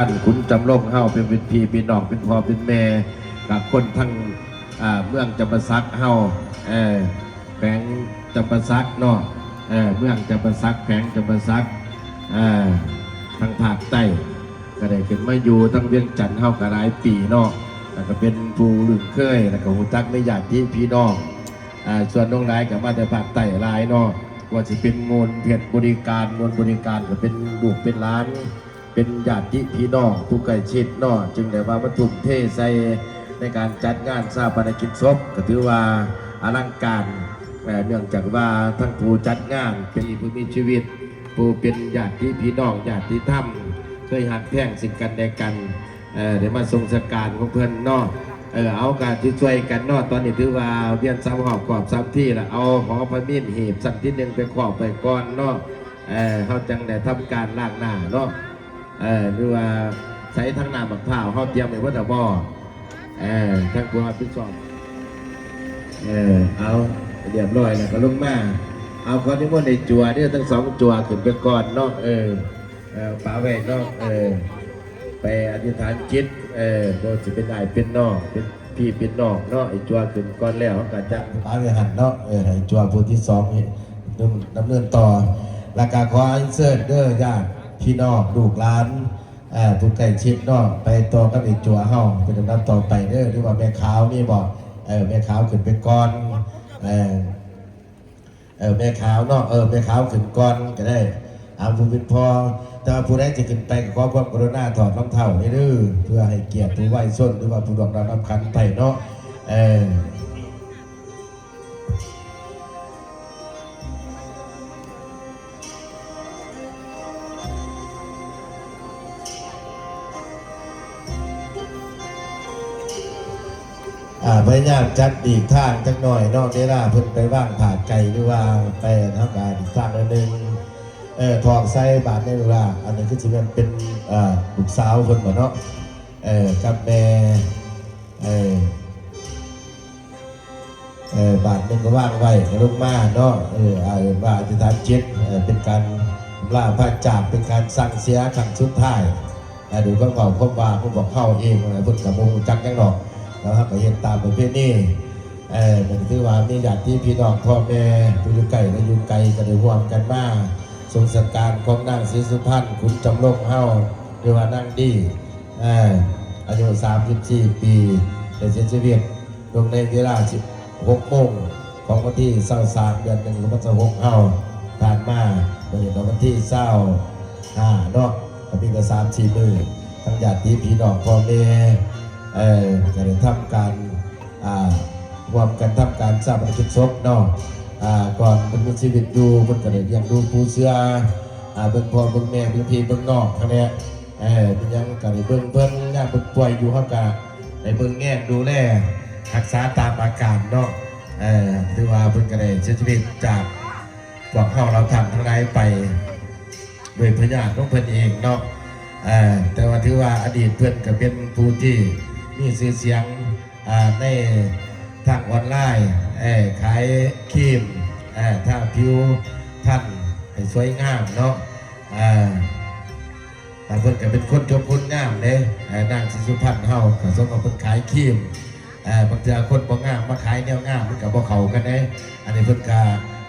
ທ່ານຂຸນຈຳລົງເຮົາ ເປັນ ເປັນພີ່ເປັນນ້ອງ ເປັນພໍ່ເປັນແມ່ກັບຄົນທັງ ອ່າ ເມືອງຈຳປາສັກເຮົາ ເອີ ແຂວງຈຳປາສັກເນາະ ເອີ ເມືອງຈຳປາສັກ ແຂວງຈຳປາສັກ ເອີ ທາງພາກໃຕ້ ກໍໄດ້ຂຶ້ນມາຢູ່ທາງວຽງຈັນເຮົາກໍຫຼາຍປີເນາະ ແລ້ວກໍເປັນຜູ້ລຶ້ງເຄີຍ ແລ້ວກໍຮູ້ຈັກໃນຍາດຕິພີ່ນ້ອງ ອ່າ ສ່ວນຫຼວງຫຼາຍກໍມາແຕ່ພາກໃຕ້ຫຼາຍເນາະ ວ່າຊິເປັນໂງນເພັດບໍລິການ ໂງນບໍລິການກໍເປັນລູກເປັນຫຼານ ເປັນຍາດຕິພີ່ນ້ອງຜູ້ໃກ້ຊິດເນາະ ຈຶ່ງໄດ້ວ່າມາທຸ່ມເທໃສ່ໃນການຈັດງານຊາປະນະກິດສົບ ກໍຖືວ່າອະລັງການ ເອີ ເນື່ອງຈາກວ່າທັງຜູ້ຈັດງານເປັນຜູ້ມີຊີວິດ ຜູ້ເປັນຍາດຕິພີ່ນ້ອງ ຍາດຕິທຳ ເຄີຍຮັກແພງເຊິ່ງກັນແລະກັນ ເອີ ໄດ້ມາສົ່ງສະການຂອງເພິ່ນເນາະ ເອີ ເອົາ ກະຊິຊ່ວຍກັນເນາະ ຕອນນີ້ຖືວ່າວຽນສາມຮອບຄອບສາມທີລະ ເອົາຫໍພະມີນຮີບຊັ້ນທີໜຶ່ງໄປຄອບໄວ້ກ່ອນເນາະ ເອີ ເຮົາຈັ່ງໄດ້ທຳການລ້າງໜ້າເນາະ ເອີ ຫຼືວ່າໃສທາງນ້ຳໝາກພ້າວເຮົາຕຽມໄວ້ເບິດແລ້ວບໍ່? ເອີ ທາງຜູ້ຮັບຜິດຊອບ ເອີ ເອົາ ຮຽບຮ້ອຍແລ້ວກໍລົງມາ ເອົາ ຂໍນິມົນໃຫ້ຈົວເດີ ທັງສອງຈົວຂຶ້ນໄປກ່ອນເນາະ ເອີ ເອີ ປະໄວ້ເນາະ ເອີ ໄປອະທິຖານຈິດ ເອີ ບໍ່ຊິເປັນອ້າຍເປັນນ້ອງ ເປັນພີ່ເປັນນ້ອງເນາະ ໃຫ້ຈົວຂຶ້ນກ່ອນແລ້ວ ເຮົາກໍຈະປະໄວ້ຫັ້ນເນາະ ເອີ ໃຫ້ຈົວຜູ້ທີສອງນີ້ ດຳ ດຳເນີນຕໍ່ ແລ້ວກໍຂໍອັນເຊີນເດີ ຍາດພີ່ນ້ອງ ລູກຫຼານ ເອີ ຜູ້ໃກ້ຊິດເນາະ ໄປຕໍ່ກັບອີກຈົວເຮົາເປັນລຳດັບຕໍ່ໄປເດີ ຫຼືວ່າແມ່ຂາວມີບໍ່? ເອີ ແມ່ຂາວຂຶ້ນໄປກ່ອນ ເອີ ເອີ ແມ່ຂາວເນາະ ເອີ ແມ່ຂາວຂຶ້ນກ່ອນກໍໄດ້ ເອົາ ຜູ້ເປັນພໍ່ ແຕ່ວ່າຜູ້ໃດຈະຂຶ້ນໄປກໍຂໍຄວາມກະລຸນາຖອດລອງເທົ້າເດີ ເພື່ອໃຫ້ກຽດຜູ້ໄວຊົນ ຫຼືວ່າຜູ້ລ່ວງລັບນຳຄັນໄປເນາະ ເອີ. ອ່າ ພະຍາຍາມຈັດຫຼີກທາງຈັກໜ້ອຍເນາະ ເວລາເພິ່ນໄປວາງຜ້າໄກ່ ຫຼືວ່າໄປ ເຮົາກໍຫຼີກທາງໜ້ອຍໜຶ່ງ ເອີ ຖອກໃສ່ບາດນີ້ ຫຼືວ່າ ອັນນີ້ຄືຊິແມ່ນເປັນ ເອີ ລູກສາວເພິ່ນບໍເນາະ ເອີ ກັບແມ່ ເອີ ເອີ ບາດໜຶ່ງກໍວາງໄວ້ ກໍລົງມາເນາະ ເອີ ເອີ້ນວ່າອະທິຖານຈິດ ເອີ ເປັນການລາພາຈາກ ເປັນການສັ່ງເສຍຄັ້ງສຸດທ້າຍ ເອີ ໂດຍຄວາມເວົ້າຄວາມວ່າຂອງພວກເຮົາເອງ ເພິ່ນກໍບໍ່ຮູ້ຈັກຫຍັງດອກ ແລ້ວເຮົາກໍເຮັດຕາມປະເພນີ ເອີ ກໍຖືວ່າມີຍາດຕິພີ່ນ້ອງພໍ່ແມ່ ຜູ້ຢູ່ໃກ້ ແລະ ຢູ່ໄກ ກໍໄດ້ຮ່ວມກັນມາສົ່ງສະການຂອງນາງສີສຸພັນ ຂຸນຈຳລົງເຮົາ ຫຼືວ່ານາງດີ ເອີ ອາຍຸສາມສິບສີ່ປີ ໄດ້ເສຍຊີວິດລົງໃນເວລາສິບຫົກໂມງຂອງວັນທີຊາວສາມ ເດືອນໜຶ່ງ ສອງພັນຊາວຫົກເຮົາຜ່ານມາ ມື້ນີ້ກໍວັນທີຊາວຫ້າເນາະ ກໍມີແຕ່ສາມສີ່ມື້ ທັງຍາດຕິພີ່ນ້ອງພໍ່ແມ່ ເອີ ກໍໄດ້ທຳການ ອ່າ ຮ່ວມກັນທຳການຊາປະນະກິດສົບເນາະ ອ່າ ກ່ອນເພິ່ນມີຊີວິດຢູ່ ເພິ່ນກໍໄດ້ລ້ຽງດູປູເສືອ ອ່າ ເບິ່ງພໍ່ເບິ່ງແມ່ ເບິ່ງພີ່ເບິ່ງນ້ອງຫັ້ນແຫຼະ ເອີ ມີຫຍັງກໍໄດ້ເບິ່ງເພິ່ນ ຍາມເພິ່ນປ່ວຍຢູ່ ເຮົາກໍໄດ້ເບິ່ງແຍງດູແລ ຮັກສາຕາມອາການເນາະ ເອີ ຖືວ່າເພິ່ນກໍໄດ້ເສຍຊີວິດຈາກພວກເຮົາເຫຼົ່າທ່ານທັງຫຼາຍໄປ ດ້ວຍພະຍາດຂອງເພິ່ນເອງເນາະ ເອີ ແຕ່ວ່າຖືວ່າອະດີດເພິ່ນກໍເປັນຜູ້ທີ່ມີຊື່ສຽງ ອ່າ ໃນທາງອອນລາຍ ເອີ ຂາຍຄຣີມ ເອີ ທາຜິວພັນໃຫ້ສວຍງາມເນາະ ເອີ ແລະເພິ່ນກໍເປັນຄົນຈົບຄົນງາມເດ້ ເອີ ນາງສີສຸພັນເຮົາກໍສົມກັບເພິ່ນຂາຍຄຣີມ ເອີ ບາງເທື່ອຄົນບໍ່ງາມມາຂາຍແນວງາມມັນກໍບໍ່ເຂົ້າກັນເດ້ ອັນນີ້ເພິ່ນກໍ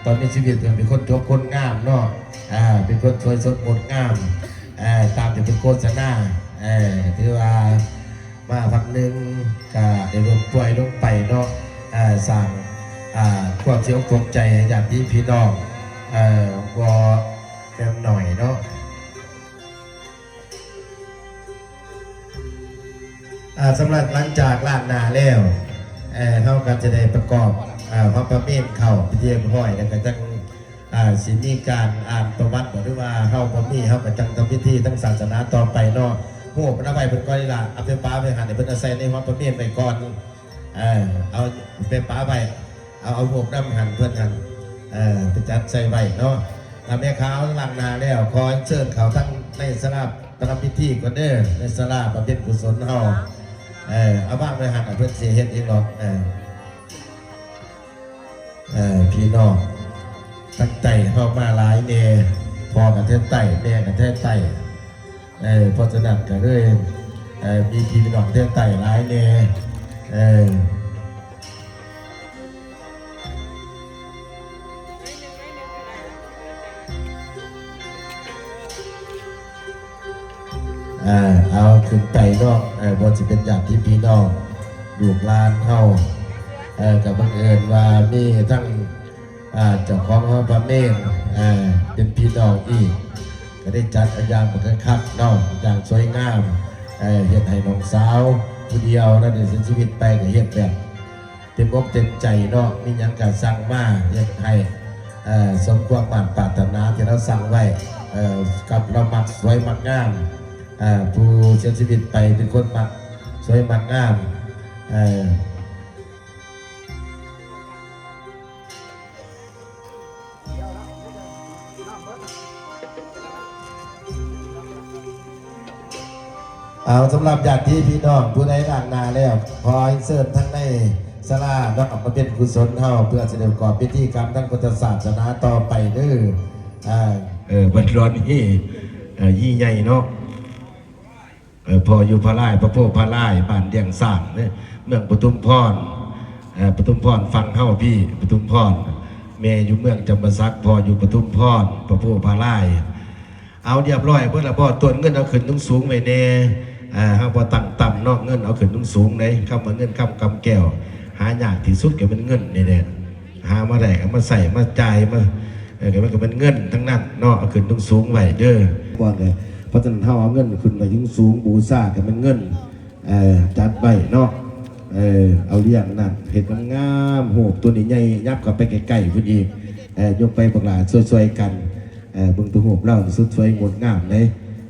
ຕອນມີຊີວິດເພິ່ນເປັນຄົນຈົບຄົນງາມເນາະ ເອີ ເປັນຄົນສວຍສົດງົດງາມ ເອີ ຕາມທີ່ເພິ່ນໂຄສະນາ ເອີ ຖືວ່າ ມາພັກໜຶ່ງກະໄດ້ລົ້ມປ່ວຍລົງໄປເນາະ ເອີ ສ້າງ ອ່າ ຄວາມເສຍອົກຕົກໃຈໃຫ້ຍາດຕິພີ່ນ້ອງ ເອີ ບໍ່ແມ່ນໜ້ອຍເນາະ ອ່າ ສຳລັບຫຼັງຈາກລ້າງໜ້າແລ້ວ ເອີ ເຮົາກໍຈະໄດ້ປະກອບ ອ່າ ພະປະເມນເຂົ້າເປັນທີ່ຮຽບຮ້ອຍ ແລ້ວກໍຈັ່ງ ອ່າ ຊິມີການອ່ານປະຫວັດບໍ ຫຼືວ່າເຮົາບໍ່ມີ ເຮົາກໍຈັ່ງທຳພິທີທາງສາສະໜາຕໍ່ໄປເນາະ ຮູບນຳໄວ້ເພິ່ນກ່ອນນີ້ລະ ເອົາໄປປະໄວ້ຫັ້ນ ໃຫ້ເພິ່ນເອົາໃສ່ໃນຫົວພະເມນໄວ້ກ່ອນ ເອີ ເອົາໄປປະໄວ້ ເອົາ ເອົາຮູບນຳຫັ້ນເພິ່ນຫັ້ນ ເອີ ໄປຈັດໃສ່ໄວ້ເນາະ ຖ້າແມ່ຂາວລ້າງໜ້າແລ້ວ ຂໍເຊີນເຂົ້າທາງໃນສາລາປະນຳພິທີກ່ອນເດີ ໃນສາລາບຳເພັນກຸສົນເຮົາ ເອີ ເອົາວາງໄວ້ຫັ້ນ ເພິ່ນຊິເຮັດເອງດອກ ເອີ. ເອີ ພີ່ນ້ອງທາງໃຕ້ເຮົາມາຫຼາຍແດ່ ພໍ່ກໍແຖວໃຕ້ ແມ່ກໍແຖວໃຕ້ ເອີ ເພາະສະນັ້ນກໍເລີຍ ເອີ ມີພີ່ນ້ອງແຖວໃຕ້ຫຼາຍແດ່ ເອີ ເອີ ເອົາ ຂຶ້ນໄປເນາະ ເອີ ບໍ່ວ່າຊິເປັນຍາດຕິພີ່ນ້ອງ ລູກຫຼານເຮົາ ເອີ ກໍບັງເອີນວ່າມີທັງ ອ່າ ເຈົ້າຂອງຫໍພະເມນ ເປັນພີ່ນ້ອງອີກ ກໍໄດ້ຈັດເອົາຢ່າງບັກຄັກເນາະ ຢ່າງສວຍງາມ ເຮັດໃຫ້ນ້ອງສາວຜູ້ດຽວນັ້ນໄດ້ເສຍຊີວິດໄປ ກໍເຮັດແບບເຕັມອົກເຕັມໃຈເນາະ ມີຫຍັງກໍສັ່ງມາເຮັດໃຫ້ ເອີ ສົມຄວາມມາດປາດຖະໜາທີ່ລາວສັ່ງໄວ້ ເອີ ກັບລາວມັກສວຍມັກງາມ ເອີ ຜູ້ເສຍຊີວິດໄປເປັນຄົນມັກສວຍມັກງາມ ເອີ ເອົາ ສຳລັບຍາດຕິພີ່ນ້ອງຜູ້ໃດລ້າງໜ້າແລ້ວ ຂໍເຊີນທາງໃນສາລາເນາະ ມາເປັນກຸສົນເຮົາ ເພື່ອຊິໄດ້ປະກອບພິທີກຳທາງພຸດທະສາສະໜາຕໍ່ໄປເດີ ເອີ ເອີ ວັດດອນຮີ່ ເອີ ຮີ່ໃຫຍ່ເນາະ. ເອີ ພໍ່ຢູ່ພະລາຍ ພະໂພພະລາຍ ບ້ານດຽງຊ້າງເດີ ເມືອງປະທຸມພອນ ເອີ ປະທຸມພອນຝັ່ງເຮົາພີ້ ປະທຸມພອນ ແມ່ຢູ່ເມືອງຈຳປາສັກ ພໍ່ຢູ່ປະທຸມພອນ ພະໂພພະລາຍ. ເອົາ ລຽບຮ້ອຍເບິດລະບໍ່? ຕົ້ນເງິນເອົາຂຶ້ນສູງໆໄວ້ແດ່ ເຮົາບໍ່ຕັ້ງຕ່ຳເນາະ ເງິນເອົາຂຶ້ນສູງໆເດ້. ຄຳວ່າເງິນຄຳກຳແກ້ວ ຫາຍາກທີ່ສຸດກໍແມ່ນເງິນນີ້ແຫຼະ. ຫາມາໄດ້ກໍມາໃຊ້ມາຈ່າຍມາ ເອີ ກໍມັນກໍແມ່ນເງິນທັງນັ້ນເນາະ ເອົາຂຶ້ນສູງໆໄວ້ເດີ ກ່ອນເດີ. ເພາະສະນັ້ນເຮົາເອົາເງິນຂຶ້ນໄວ້ສູງໆ ບູຊາກໍແມ່ນເງິນ ເອີ ຈັດໄວ້ເນາະ ເອີ ເອົາລຽງນັ້ນ ເຮັດງາມໆ ຮູບຕົວນີ້ໃຫຍ່ ຫຍັບເຂົ້າໄປໃກ້ໆພຸ້ນອີກ ເອີ ຍົກໄປບັກຫຼ້າຊ່ວຍໆກັນ ເອີ ເບິ່ງຕົວຮູບລາວສຸດສວຍງົດງາມເດ້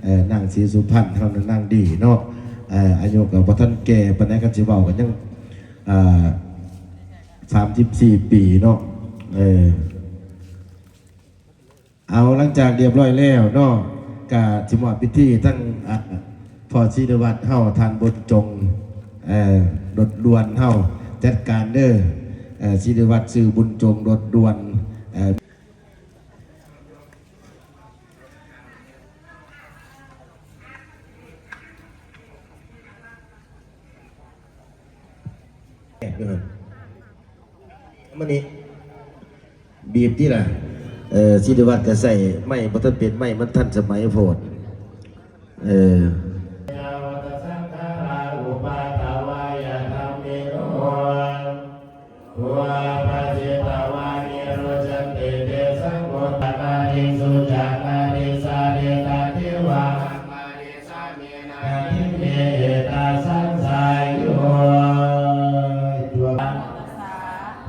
ເອີ ນາງສີສຸພັນເຮົານັ້ນນາງດີເນາະ ເອີ ອາຍຸກໍບໍ່ທັນແກ່ປານໃດ ຄັນຊິເວົ້າກໍຍັງ ອ່າ ສາມສິບສີ່ປີເນາະ ເອີ ເອົາ ຫຼັງຈາກລຽບຮ້ອຍແລ້ວເນາະ ກະຊິມອບພິທີທາງ ອ່າ ພໍ່ສີລິວັດເຮົາ ທ່ານບຸນຈົງ ເອີ ລົດດ່ວນເຮົາ ຈັດການເດີ ເອີ ສີລິວັດຊື່ບຸນຈົງ ລົດດ່ວນ ເອີ ແອບຢູ່ຫັ້ນ ມານີ້ ບີບຕິລະ ເອີ ສີລິວັດກໍໃຊ້ໄມ້ບໍ່ທັນເປັນ ໄມ້ມັນທັນສະໄໝໂພດ ເອີ.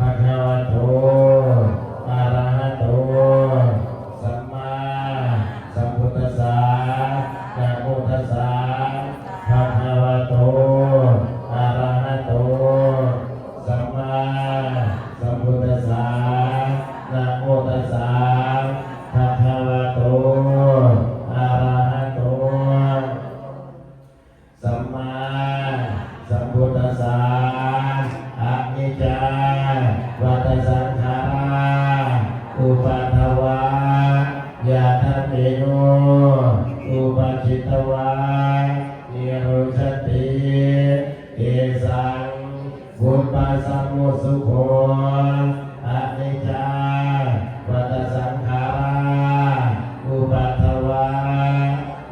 ພະຄະວະໂຕ ອະລະຫະໂຕ ສຳມາສຳພຸດທັດສະ ນະໂມຕັດສະ ພະຄະວະໂຕ ອະລະຫະໂຕ ສຳມາສຳພຸດທັດສະ ນະໂມຕັດສະ ພະຄະວະໂຕ ອະລະຫະໂຕ ສຳມາສຳພຸດທັດສະ ອະນິດຈາ ວັດຕະສັງຂາລາ ອຸປັດຖະວາ ຍະທຳເມໂນ ອຸປະກິດຕະວາ ນິໂຣຈະຕິ ເຕສັງ ບຸບປະສະໂມສຸໂຂ ອະນິດຈາ ວັດຕະສັງຂາລາ ອຸປັດຖະວາ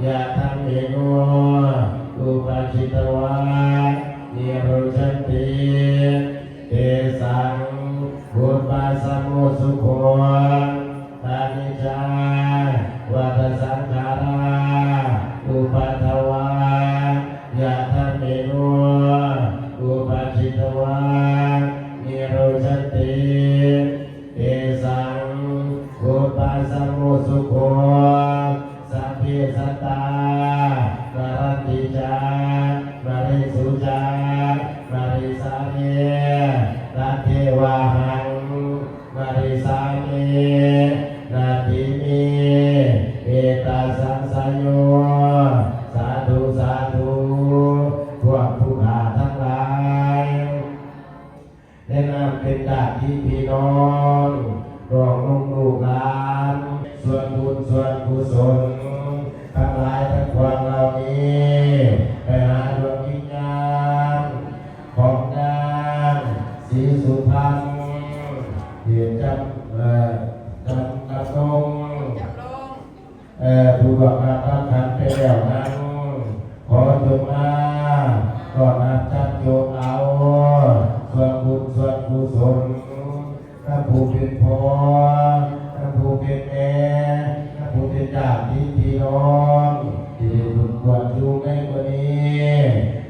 ຍະທຳເມໂນ ອຸປະກິດຕະວາ ນິໂຣຈະຕິ ເຕສັງ ບຸບປະສະໂມສຸໂຂ ອະນິດຈາ ວັດຕະສັງຂາລາ ອຸປັດຖະວາ ຍະທຳເມໂນ ອຸປະກິດຕະວາ ນິໂຣຈະຕິ ເຕສັງ ບຸບປະສະໂມສຸໂຂ ສັບເພສັດຕາ ມະຣັນຕິຈາ ມະລິສຸຈາ ມະລິສາເມ ຕັດເທວາຫັງ ມະລິສາເມ ນາຕິເມ ເອຕະສັງສະໂຍ ສາທຸ ສາທຸ ພວກຜູ້ຂ້າທັງຫຼາຍ ໃນນາມເປັນຍາດຕິພີ່ນ້ອງ ນ້ອງນຸ່ງລູກຫຼານ ສ່ວນບຸນສ່ວນກຸສົນ ທັງຫຼາຍທັງປວງເຫຼົ່າ ມື້ນີ້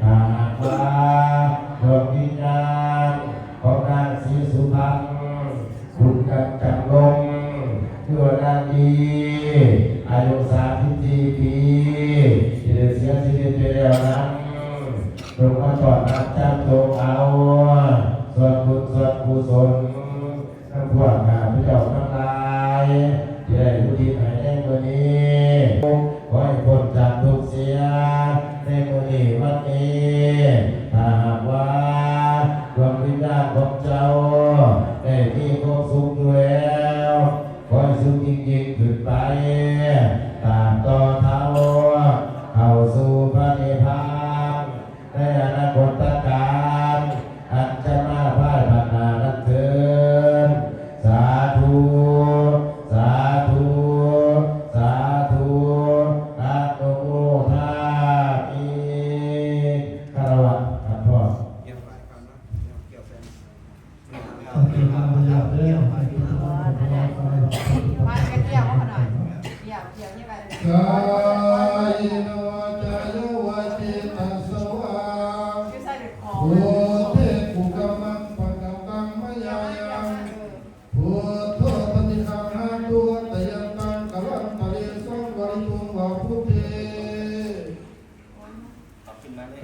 ຖ້າຫາກວ່າດວງວິນຍານຂອງນາງສີສຸພັນ ບຸນກັນຈຳລົງ ຫຼືວ່ານາງດີ ອາຍຸສາມສິບສີ່ປີ ທີ່ໄດ້ເສຍຊີວິດໄປແລ້ວນັ້ນ ຈົ່ງມາຕ້ອນຮັບຈັບຕົງເອົາ ສ່ວນບຸນສ່ວນກຸສົນ ນຳພວກຂ້າພະເຈົ້າທັງຫຼາຍ ທີ່ໄດ້ອຸທິດໃຫ້ໃນມື້ນີ້ ຂໍໃຫ້ພົ້ນຈາກທຸກເສຍໃນມື້ນີ້ວັນນີ້. ຖ້າຫາກວ່າດວງວິນຍານຂອງເຈົ້າໄດ້ມີຄວາມສຸກຢູ່ແລ້ວ ຂໍໃຫ້ສຸກຍິ່ງໆຂຶ້ນໄປ ຕາບຕໍ່ເທົ່າເຂົ້າສູ່ພະນິບພານ ໃນອະນາຄົດຕະການອັນຈະມາພາຍພາກໜ້ານັ້ນເທີ້ນ. ສາທຸ ສາທຸ ສາທຸ ອະນຸໂມທາມິ ຄາລະວະ ທ່ານພໍ່. ກາເຍນະວາຈາຍະວາເຈຕະສະວາ ພຸດເທກຸກຳມັງປະກະຕັງມະຍາຍັງ ພຸດໂທປະຕິຄັງຫາຕຸ ຕະຍັນຕັງກະລັນຕະເລສັງວາລິຕຸງວາພຸດເທ.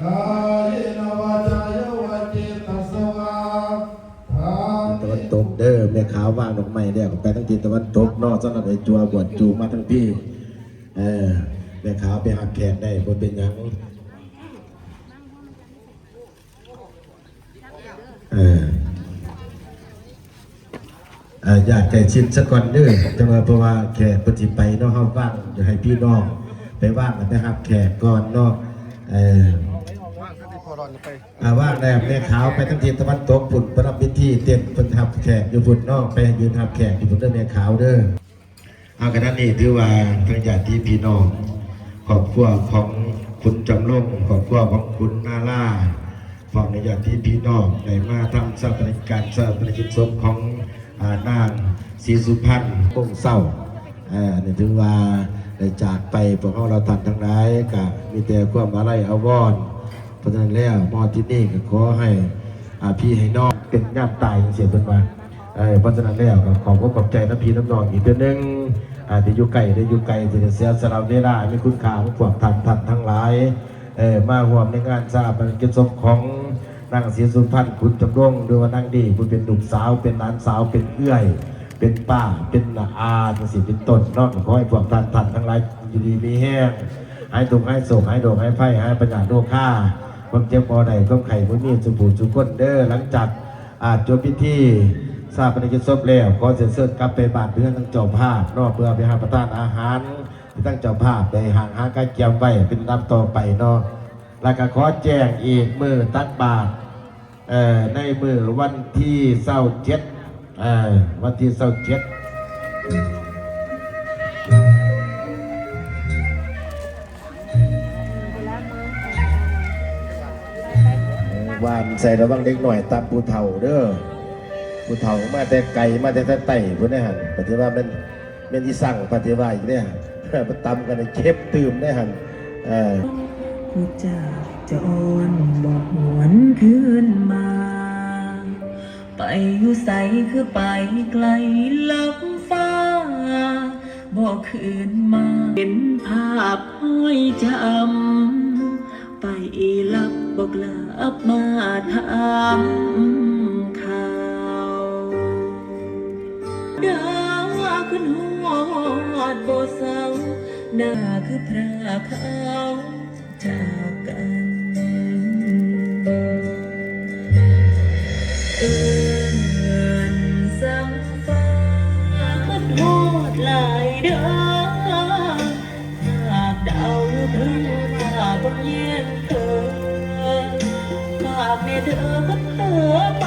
ກາເຍນະວາຈາຍະວາເຈຕະສະວາ ທິດຕາເວັນຕົກເດີ. ແມ່ຂາວວາງດອກໄມ້ແລ້ວ ໄປທາງທິດຕາເວັນຕົກເນາະ ສຳລັບໄອ້ຈົວບວດຈູງມາທາງພີ້. ເອີ ແມ່ຂາວໄປຮັບແຂກໄດ້ ບໍ່ເປັນຫຍັງ. ເອີ ເອີ ຍາດໃກ້ຊິດສາກ່ອນເດີ ຈັ່ງວ່າ ເພາະວ່າແຂກເພິ່ນຊິໄປເນາະ ເຮົາວາງໃຫ້ພີ່ນ້ອງໄປວາງ ແລ້ວໄປຮັບແຂກກ່ອນເນາະ. ເອີ ອ່າ ວາງແລ້ວ ແມ່ຂາວໄປທາງທິດຕາເວັນຕົກພຸ້ນ ປະລຳພິທີເຕັນ ເພິ່ນຮັບແຂກຢູ່ພຸ້ນເນາະ ໄປຢືນຮັບແຂກຢູ່ພຸ້ນເດີ ແມ່ຂາວເດີ. ເອົາ ຂະນະນີ້ຖືວ່າທັງຍາດຕິພີ່ນ້ອງ ຄອບຄົວຂອງຄຸນຈຳລົງ ຄອບຄົວຂອງຄຸນນາລາ ພ້ອມດ້ວຍຍາດຕິພີ່ນ້ອງ ໄດ້ມາທຳຊາປະນະກິດ ການຊາປະນະກິດສົບຂອງ ອາ ນາງສີສຸພັນ ໂມງເຊົ້າ. ເອີ ນີ້ຖືວ່າໄດ້ຈາກໄປ ພວກເຮົາລະທ່ານທັງຫຼາຍ ກະມີແຕ່ຄວາມອາໄລອາວອນ. ເພາະສະນັ້ນແລ້ວ ມາຮອດທີ່ນີ້ກໍຂໍໃຫ້ ອາ ພີ່ໃຫ້ນ້ອງເປັນຍາມຕາຍຈັ່ງຊີ້ເພິ່ນວ່າ. ເອີ ເພາະສະນັ້ນແລ້ວກໍຂອບອົກຂອບໃຈນຳພີ່ນຳນ້ອງອີກເທື່ອໜຶ່ງ ອາ ທີ່ຢູ່ໃກ້ ແລະ ຢູ່ໄກ ທີ່ໄດ້ເສຍສະຫຼະເວລາອັນມີຄຸນຄ່າຂອງພວກທ່ານ ທ່ານທັງຫຼາຍ ເອີ ມາຮ່ວມໃນງານຊາປະນະກິດສົບຂອງນາງສີສຸພັນ ຂຸນຈຳລົງ ຫຼືວ່ານາງດີ ຜູ້ເປັນລູກສາວ ເປັນຫຼານສາວ ເປັນເອື້ອຍ ເປັນປ້າ ເປັນອາ ຈັ່ງຊີ້ເປັນຕົ້ນເນາະ. ກໍຂໍໃຫ້ພວກທ່ານ ທ່ານທັງຫຼາຍ ຢູ່ດີມີແຮງ ຫາຍທຸກຫາຍໂສກ ຫາຍໂລກຫາຍໄພ ຫາຍພະຍາດໂລຄາ ຄວາມເຈັບບໍ່ໄດ້ ຄວາມໄຂ້ບໍ່ມີ ສູ່ຜູ້ສູ່ຄົນເດີ. ຫຼັງຈາກ ອາ ຈົບພິທີຊາປະນະກິດສົບແລ້ວ ຂໍເຊີນເຊີນກັບໄປບ້ານເຮືອນທາງເຈົ້າພາບເນາະ ເພື່ອໄປຮັບປະທານອາຫານທີ່ທາງເຈົ້າພາບໄດ້ຫ້າງຫາກະກຽມໄວ້ເປັນລຳດັບຕໍ່ໄປເນາະ. ແລ້ວກະຂໍແຈ້ງອີກ ມື້ຕັກບາດ ເອີ ໃນມື້ວັນທີຊາວເຈັດ ເອີ ວັນທີຊາວເຈັດ ຫວ່ານໃສ່ລະວັງເດັກນ້ອຍຕຳຜູ້ເຖົ້າເດີ ຜູ້ເຖົ້າມາແຕ່ໄກ ມາແຕ່ທາງໃຕ້ພຸ້ນເດ້ຫັ້ນ ປະຕິວ່າແມ່ນ ແມ່ນອີສັງປະຕິວ່າອີກເດ້ ມາຕຳກັນເຈັບຕື່ມເດ້ຫັ້ນ ເອີ. ຜູ້ຈາຈະອ່ອນບໍ່ຫວນຄືນມາ ໄປຢູ່ໃສຄືໄປໄກລັບຟ້າ ບໍ່ຄືນມາ ເປັນພາບຮອຍຈຳ ໄປລັບບໍ່ກລັບມາຖາມຂ່າວ ດາຂຶ້ນຮອດບໍ່ເຊົາ ໜ້າຄືພຣາຂາວຈາກກັນ ເອີ້ນສັງຟ້າ ຄືຮອດຫຼາຍເດີ. ຫາກດາວຢູ່ເທິງຟ້າບໍ່ແຍງເທີ ຝາກແນ່ເດີຄົນເທີໄປ